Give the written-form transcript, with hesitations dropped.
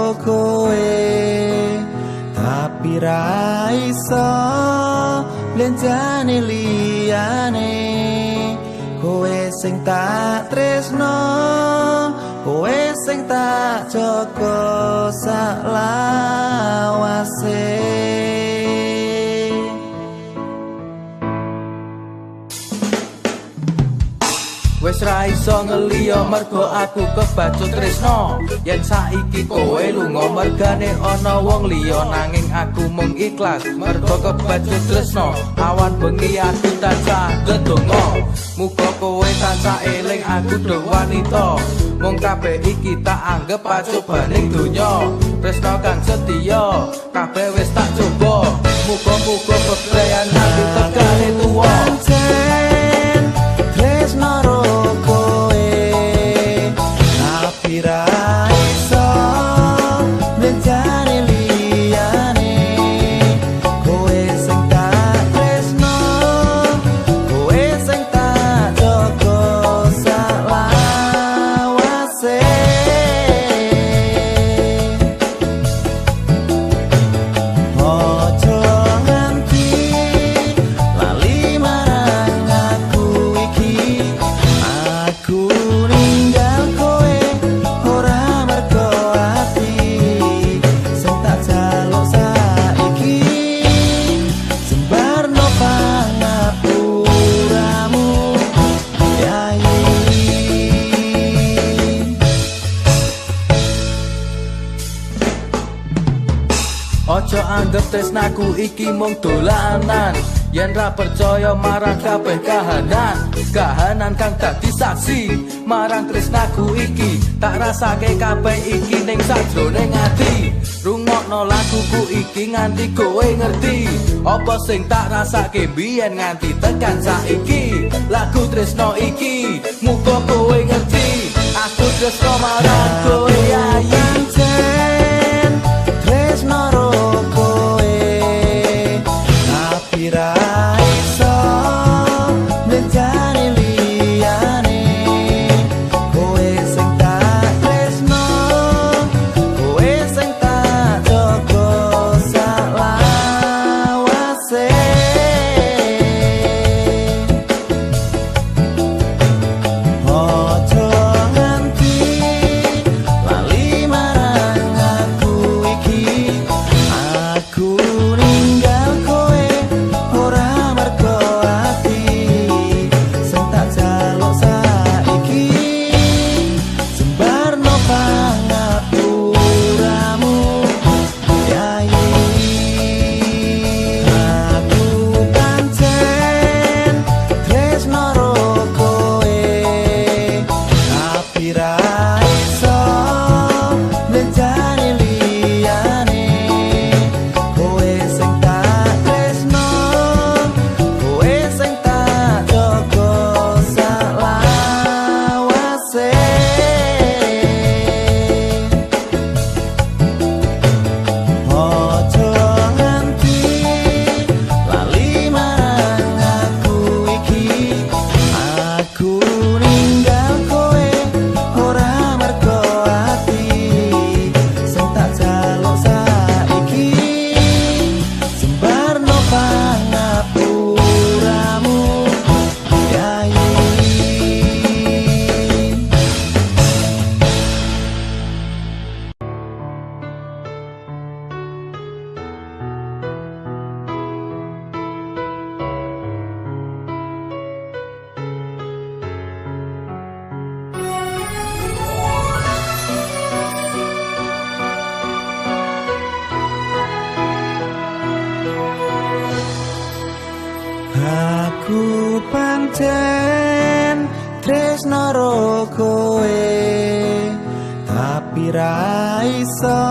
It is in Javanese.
ro kowe, tapi ra iso blenjane liyane. Kowe sing tak tresno, kowe sing tak jaga saklawase. Wis ra iso ngeliya mergo aku kebacut tresno. Yen saiki kowe lunga mergane ana wong liya, nanging aku mung ikhlas mergo kebacut tresno. Awan bengi aku tansah ndedonga, muga kowe tansah eling aku duh wanita. Mung kabeh iki tak anggep pacobaning donya. Tresno kang setya kabeh wis tak coba, muga-muga bebrayan aku tekane tuwa. Tresno ro kowe, tapi ra iso blenjane liyane. Kowe sing tak tresno, kowe sing tak jaga saklawase. Ojo nganti lali marang aku iki. Aku ninggal kowe ora mergo ati sing tak jaluk saiki. Jembarno pangapuramu yayi. Ojo anggep tresnaku iki mung dolanan. Yen ra percaya marang kabeh kahanan, kahanan kang dadi saksi marang tresnaku iki. Tak rasake kabeh iki ning sajroning ati. Rungokno laguku iki nganti kowe ngerti apa sing tak rasake biyen nganti tekan saiki. Lagu tresno iki muga kowe ngerti, aku tresno marang kowe yayi. Pancen tresno ro kowe, tapi ra iso blenjane liyane. Kowe sing tak tresno, kowe sing tak jaga saklawase. Ojo nganti lali marang aku iki. Aku ninggal kowe ora mergo ati sing tak jaluk saiki. Jembarno pangapuramu yayi. Aku pancen tresno ro kowe, tapi ra iso blenjane liyane. Kowe sing tak tresno, kowe sing tak jaga saklawase. Ojo nganti lali marang aku iki. Aku ninggal kowe ora mergo ati sing tak jaluk saiki. Jembarno pangapuramu yayi. Aku pancen tresno ro kowe, tapi ra iso